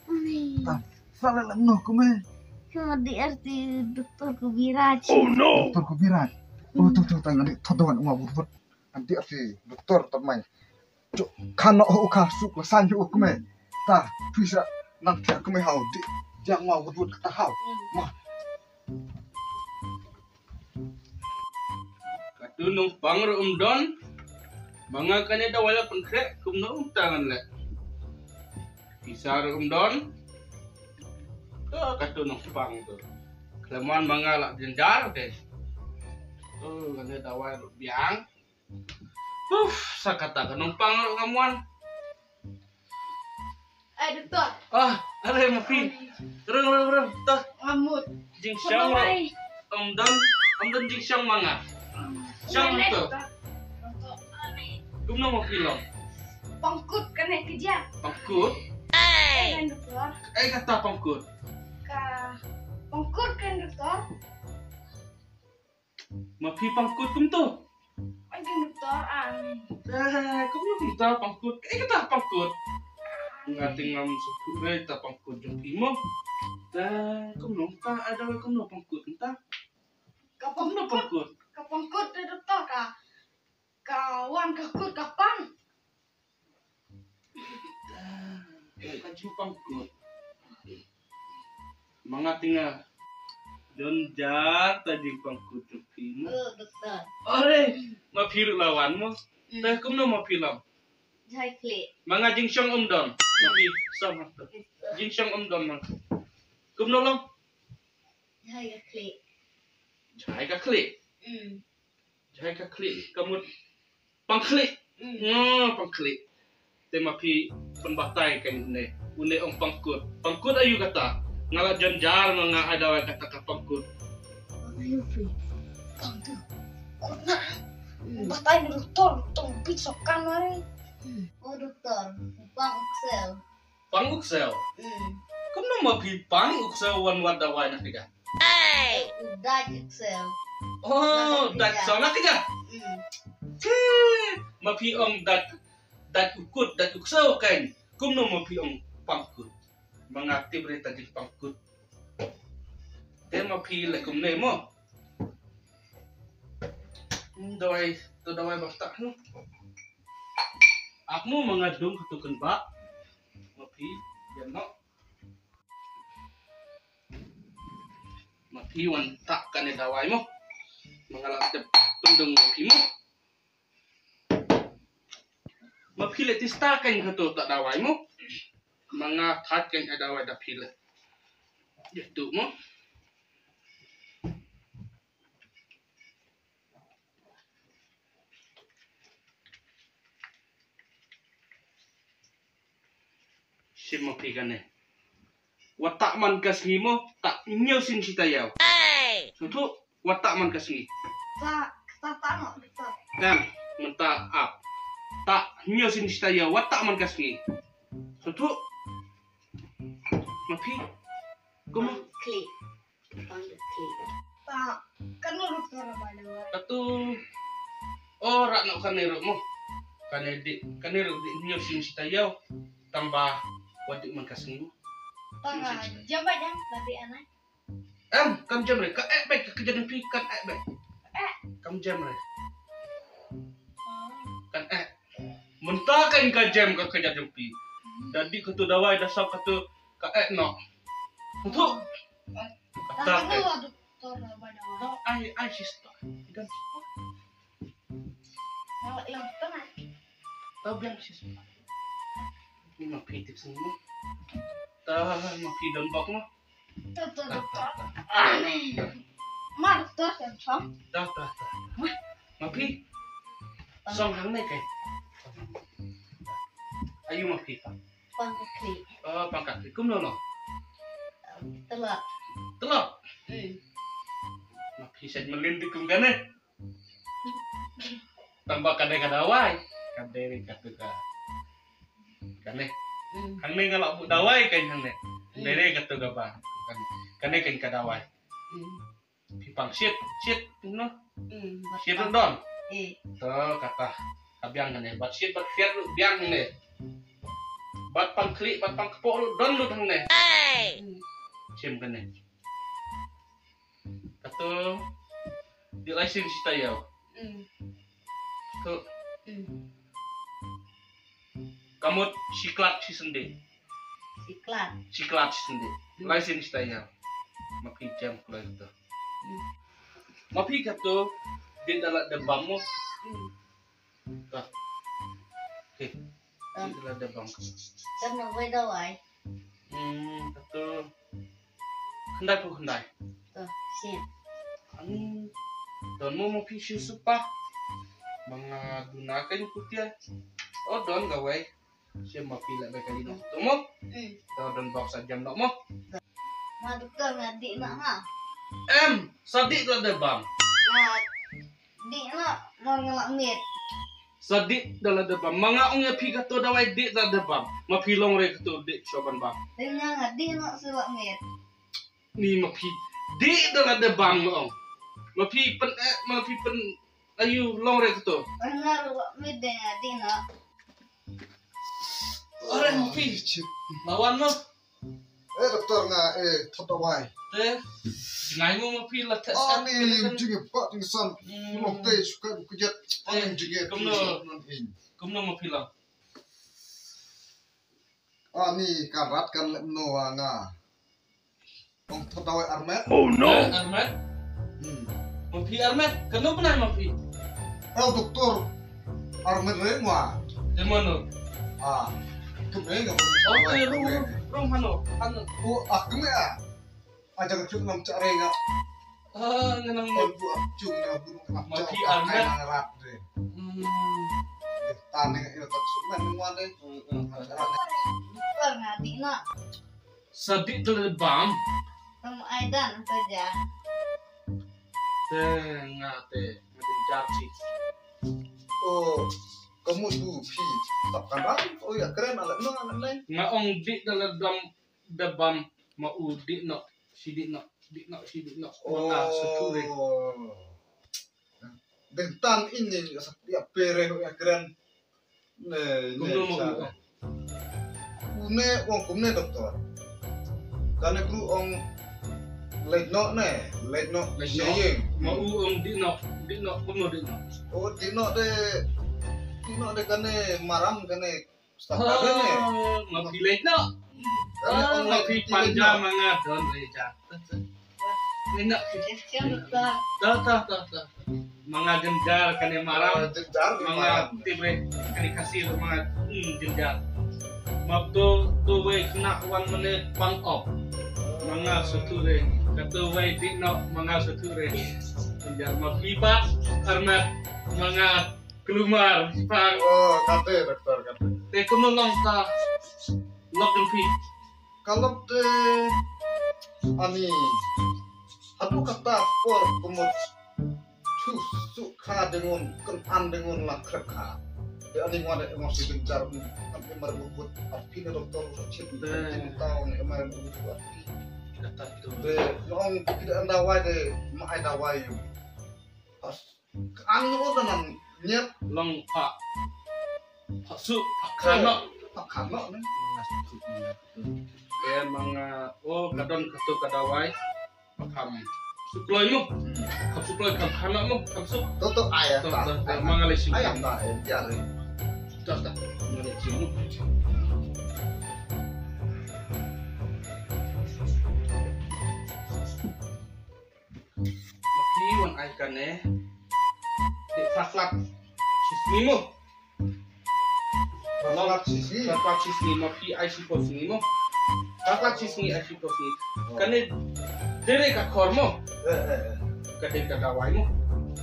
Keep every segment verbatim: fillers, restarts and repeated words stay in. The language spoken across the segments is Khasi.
Mami. Ta, sa la la noh kumne. Ka di arti doktor Kubiraj. Oh no. Doktor Kubiraj. Oh, tu tu tang ni thodo wan ma bur bur. An di arti doktor ta mai. Chu, kano ho ka su ko san ju kumne. Ta, pisa nang kia kumne hau di. Jang ma bur bur ta hau. Ma. Katu nongpang ruh um don. Ma nga kane dawai la pynkhreh kumno um tangan leh. Pisa ruh um don. To katu nongpang tu. Khlem wan ma nga la jynjar te. To kane dawai ruh biang. Uf, sa kata ka nongpang ruh ngam wan. Ai doktor. Ah, are ma phi. Rung rung rung. Toh. Ngamut. Jingshong ruh. Om don, om don jingshong ma nga. Shong to. Kumno ma phi long? Pangkut kane ka jia. Pangkut? Ai doktor. Ai kata pangkut. Ka pangkut kan doktor. Ma phi pangkut kumto? Ai doktor an. Dai, kumno phi ta pangkut? Ai kata pangkut. Nga te ngam sngewthuh re ta pangkut jong phi mo. Dai, kumno ta ai dawai kumno pangkut ta? Ka pangkut. Ka pangkut te doktor ka. Ka wan ka kut ka pang. Ka jingpangkut. Ma nga te nga jynjar ta jingpangkut jong phi mo. Oh doktor. Are, ma phi ruh la wan mo. Te kumno ma phi long? Jai klik. Ma nga jingshong um don. Ma phi sam ha to. Jingshong um don ma. Kumno long? Jai ka klik. Jai ka klik. Hmm. Jai ka khlieh, ka mut pang khlieh. Mm. Nga pang khlieh. Te ma phi pynbatai kan une. Une ong pangkut. Pangkut ayu kata. Nga la jynjar ma nga ai dawai kata ka pangkut. Ayu phi. Pangkut. Kut na. Mm. Batai ni doktor, doktor phi sokan mari. Mm. Oh doktor, pang uksel. Pang uksel. Hmm. Kumno ma phi pang uksel wan wad dawai na kata? Hey! Dait uksel. Oh, dait uksel na kata. Hmm. Phi, ma phi ong dait, dait ukut, dait uksel kan. Kumno ma phi ong pangkut? Ma nga tip re ta jingpangkut. Te ma phi le kumne mo. Hmm, dawai, to dawai ba ta. Ap mo ma nga dung katu kan ba. Ma phi, ïa no. Ma phi wan tak kane dawai mo. Ma nga la tep pyndung ma phi mo. Ma phi le tista kan katu tak dawai mo. Ma nga tak kan dawai da phi le. Ïa tu mo. Shim ma phi kane. Wat tak man ka sngi mo, tak hynñiew sien shi taïew. Sngewthuh, wat tak man ka sngi. Ta, ta, ta, no, ta. Em, mynta ap. Tak hynñiew sien shi taïew, wat tak man ka sngi. Sngewthuh. Ma phi. Kumno? Klik. Pang klik. Ta, kan lu doktor ba dawai. Katu. Oh, rat nak kane ruh mo. Kane di, kane ruh di hynñiew sien shi taïew. Tang ba wat dik man ka sngi mo. Tang, ah, jam ba jam, ba di anai. Em, kam jam re, ka eh bek ka kjat jong phi, kan eh bek. Eh. Kam jam re. Oh. Kan eh. Mynta kan ka jam ka kjat jong phi. Da dih katu dawai da sap katu ka eh noh. Sngewthuh. Kata ka. Ai, ai, sister. Ikan sister. Tau biang sister. Ni ma phi tip sini mo. Ta ma phi don bok mo. Ta, ta, ta, ta. Ani. Ma doktor kan song. Ta, ta, ta. Ma phi. Song hangne kai. Ayu ma phi pa. Pang ka klik. Oh, pang ka klik. Kumno no? Telok. Telok? Hmm. Ma phi sait melin di kum kane. Tang ba kane ka dawai. Kane re katu ka. Kane. Hmm. Hangne nga la buh dawai kan hangne. Hmm. Kane re katu ka ba. Kane, kane kan ka dawai. Hmm. Phi pang shit, shit no. Hmm. Shit don. Eh. To kata. Ka biang kane. Bat shit bat fiat biang ne. Bad pang khlieh, bad pang kpoh, don lut hangne. Hmm. Shim kane. Kato, dih lai sien shi taïew. Hmm. Kato. Hmm. Kamut shi klat shi sendih. Shi klat. Shi klat shi sendih. Hmm. Lai sien shi taïew. Ma phi jem kloi kato. Hmm. Ma phi kato, dih da lade bam mo. Hmm. Ka. Oke. Dih da lade bam. Kan na wai dawai. Hmm, kato. Khyndai phew khyndai. To, sien. Ani, don mo ma phi shu supa. Ma nga duna ka ïu kutia. O, don kawei. Sien ma phi la bai kali noh. To mo? Hmm. To don bok sa jam noh mo. Ma doktor nga dih noh nga. Em, sa dih da lade bam. Nga dih noh, ma nga la miet. Sa dih da lade bam. Ma nga ong ïa phi kato dawai dih da lade bam. Ma phi long re kato dih shuwa ban bam. Dei nga nga dih noh shuwa miet. Ni ma phi dih da lade bam nga ong. Ma phi pyn, eh, ma phi pyn aïu long re kato. Dei nga ruh miet dei nga dih noh. Ore ma phi. Lawan mo. Eh, doktor nga, eh, thot dawai. Te, ngai mo ma phi la thot. Ani, jingeh pat jingsan. Hmm. Long te suka du kejat. Ani, jingeh kumno. Kumno ma phi la. Ani, karat kan lem no nga. Ong thot dawai armet. Oh no. Eh, armet. Hmm. Ma phi armet. Kano bnai ma phi? Eh, doktor. Armet re ngwa. Te mano? Ah. Kum eh nga. Oh, te rung, rung hano. Hano. Oh, ah, kum eh ah. Aja ka chuk nam chak re nga. Ah, nga nang. Oh, bu ah, chung na bu. Ma phi armet. Rat re. Hmm. Tane nga ina tak suk man ngwa re. Hmm, hmm. Doktor nga dih noh. Sa dih da lade bam. Kam ai dan ka ja. Te nga te nga ding jar chi. Oh, kamu tu phi. Tak kan ram. Oh ya kren ala no ala nai. Nga ong dih da lade bam, da bam ma u dih noh, shi dih noh, dih noh, shi dih noh. Ma nga sa tu re. Deng tan ini sa ya pere ya kren. Ne, kumno ne, ma u? Une ong kumne doktor. Kane kru ong leit noh ne, leit noh. Leit noh. Ye, ye. Ma u ong dih noh, dih noh, kumno dih noh? Oh, dih noh de, dih noh de kane maram kane. Stop kane ne. Oh, ma phi leit noh. Kane ong ma leit phi panja ma nga don re ja. Ina. Ta, ta, ta, ta. Ma nga jynjar kane maram. Ah, jynjar ma nga maram. Tip re kane Khasi ma nga, hmm, jynjar. Ma to, to wei khynnah wan mane pang op. Ma nga suthu re. Kato wei dih noh ma nga suthu re. Jynjar ma phi pat armet ma nga Kulmar, pang. Oh, kate doktor kate. Te kumno long ka lok jong phi? Ka lok te ani. Haduh kata por kumut. Chu su kha dengun, kan an dengun la khrek kha. Te ani ngwa de ngwa si dengar. Kan emar bukut. Api ne doktor chin. Te. Chin tau ne emar bukut api. Kata tu. Te nong tidak dawai de ma ai dawai. Pas Ka ang ngut na nang nyet. Long pha. Pha su, pha kano. Pha kano ne. Manga su, manga su. Eh, manga, oh, ka don katu ka dawai. Pha kham. Su kloi mu. Kham su kloi, kham kano mu, kham su. To, to, ai, to, ta, to, to, ai, manga le sing. Ai, ta, eh, ya le. To, to, manga le sing mu. Phi wan ai kane. Dei phra klat shisngi mo. Phra klat shisngi. Phra klat shisngi mo phi ai shiphew sngi mo. Phra klat shisngi ai shiphew sngi. Oh. Kane dei re ka khor mo. Eh, eh, eh. Ka dei ka dawai mo.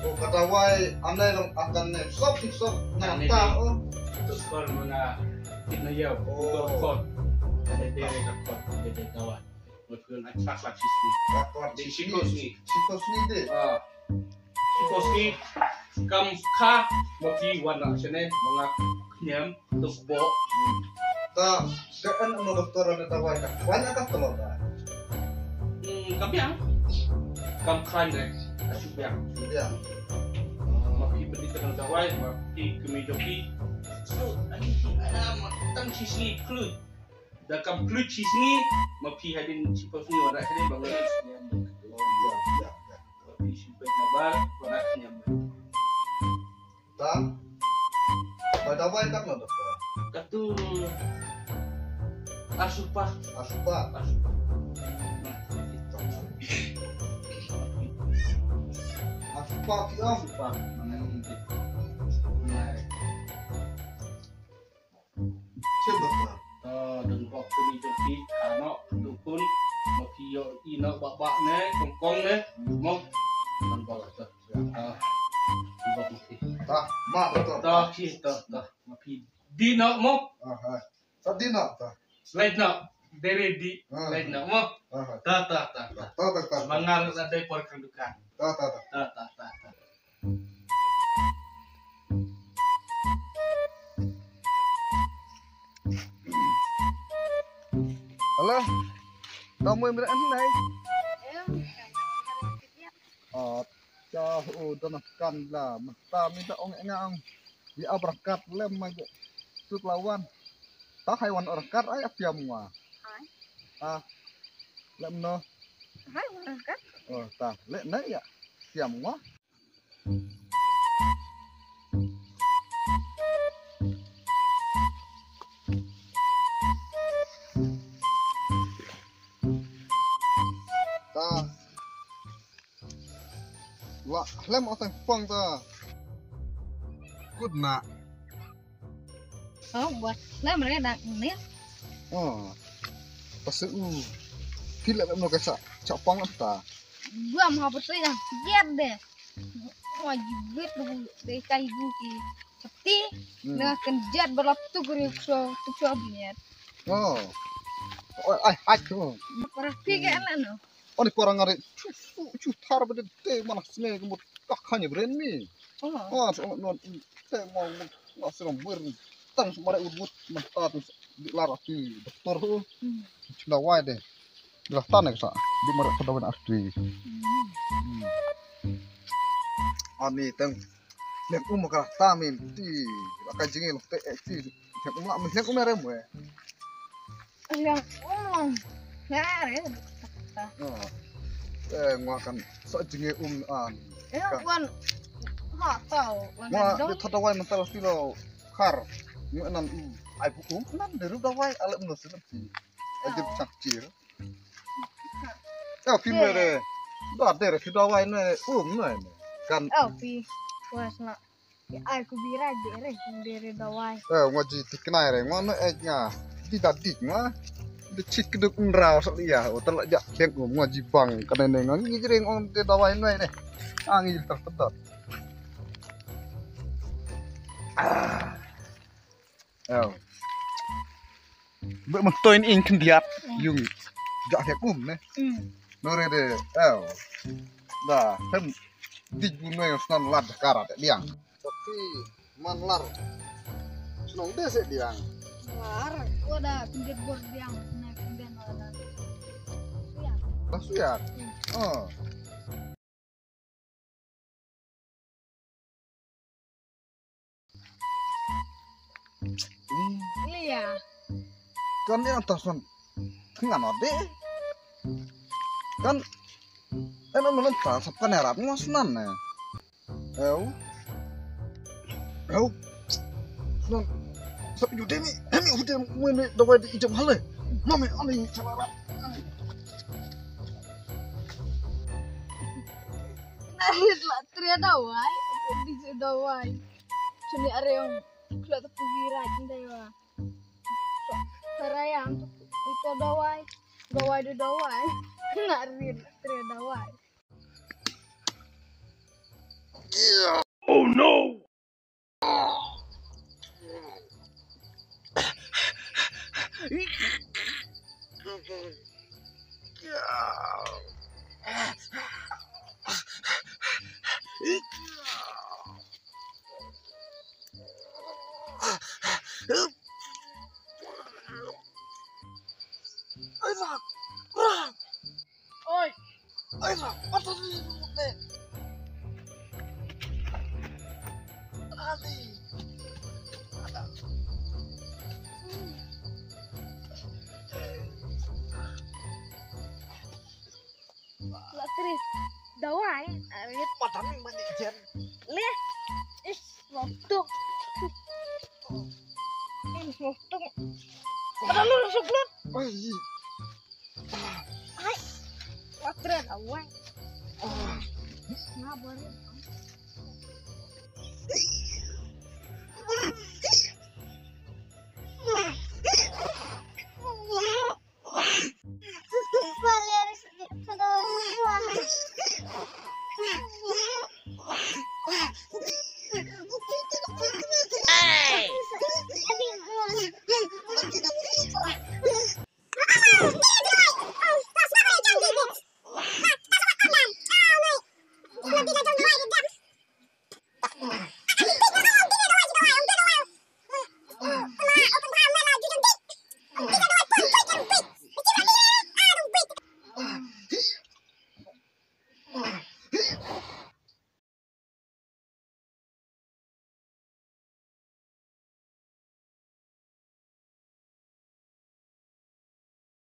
Oh, ka dawai ane long akan ne sop sop na ta oh. Tu khor mo na kit na yau. Oh. Tu khor. Kane dei re ka khor. Dei re dawai. Ngut phi wan ai phra klat shisngi. Phra klat shisngi. Shiphew sngi. Shiphew sngi de. Ah. Shiphew sngi. Kam kha ma phi wan na shane ma nga kñiam duk bo. Ta ka an mo doktor ne dawai ka khlaiñ ka talo da. Hmm, ka biang. Kam khlaiñ re ka shu biang. Biang. Ma phi pynti ka dawai ma phi kmie jong phi. So, ani ki ada ma tang shi sngi klut. Da kam klut shi sngi, ma phi hadien shiphew sngi wanrah sini ba ngi sniam. Ya, ya, ya. Ma phi shu peit na bar, wanrah sniam. Ta? Ba dawai tang na doktor. Katu arspah. Arspah. Arspah. Arspah ki arspah. Mana ni? Check doktor. To, dang bok tu ni jong phi, kano, dukun, ma phi ïoh ïa no bak bak ne, kong kong ne, mo. Dang bok tu. Ah, dang bok ma phi. Ta, ma doktor. To, ki, to, to, ma phi. Dih noh mo. Ah, ah. Sa dih noh, ta. Lait noh. Dei ready. Ah, lait ah. Noh mo. Ah, ah. Ta, ta, ta, ta. Ta, ta, ta. Mangal sa dei por kang dukan. Ta, ta, ta. Ta, ta, ta, ta. Hello. Tao mui mrek nai. Acha, u don kan la mynta mi da ong nga ong. Ïa berkat lem ma je. Suk lawan. Ta hai wan berkat ai apiam nga. Hai. Ta. Lem no. Hai wan berkat. Oh, ta. Lek na ïa. Apiam nga. Ta. La, lem otang pong ta. Kut na. Oh, buat lem re dak ni. Oh. Pas u. Pila lem no ka sa, sa pong ta. Gua mau betul ya. Biar deh. Wajib bet lu deh kai gu ki. Chapti. Hmm. Na kan jat balap tu guri so, tu so biar. Oh. Oh, ai, ai tu. Para pi ke ana no. Ani para ngari chu chu chu thar ba de te mana sne ko mut ka khani bren mi. Oh. Ah, so no te mo mo na sram ber tang mare ut mut man ta tu di lar ati doktor tu. Hmm. Chu dawai de. Di la tan ka sa di mare ko dawai na ati. Hmm. Hmm. Ani tang. Lem um ka ta min ti la ka jingi lo te ti. Lem um la min lem um re mo. Lem um. Ya re. Oh. Eh, ngwa kan sa jingi um an. Eh, kan. Wan. Ha tau. Wan ngwa dong. Di thot dawai mental ti lo khar. Ngi nan um. Ai bu um nan de ru dawai ale um lo silam ti. Ai jep sak chir. Au phi mere. Da dere phi dawai ne um ne. Kan. Au phi. Kuas na. Ai ku bira dere dere dawai. Eh, ngaji tiknai re ngwan eh nga. Di da dik nga. Di chik duk unrau sa ya. O tala ja keng um ngaji bang kan ne nga ngi jere ngwan de dawai ne ne. Angi ter ter. Ah. Au. Bek mengtoin ing khyndiat yung jak hek um ne. Hmm. Nore de au. Da hem dik bu noi snan lad kara te diang. Tapi man lar. Snong de se diang. Lar. Wada khyndiat bor diang. Na khyndiat wada. Suya. Suya. Hmm. Oh. Lia. Kan ina tasan. Ngan ode. Kan ina melenta sap kan erap ngos nan ne. Eu. Eu. Nan. Sap yu demi. Demi udah mui ne dawai di ijam hale. Mami ani salara. Narit la tria dawai, di dawai. Sini areng klo tu pira jin dawai. Karayam tu dawai, dawai di dawai. Narit la tria dawai. Oh no! Oi. Ai, ma, mata ni, ni. Ani. Ada. Dawai. Arit. Padang mani jen. Leh. Ih, lotuk. Ih, lotuk. Padahal lu suplot. Ai. Ai. Watra dawai. Ah. Ngabar.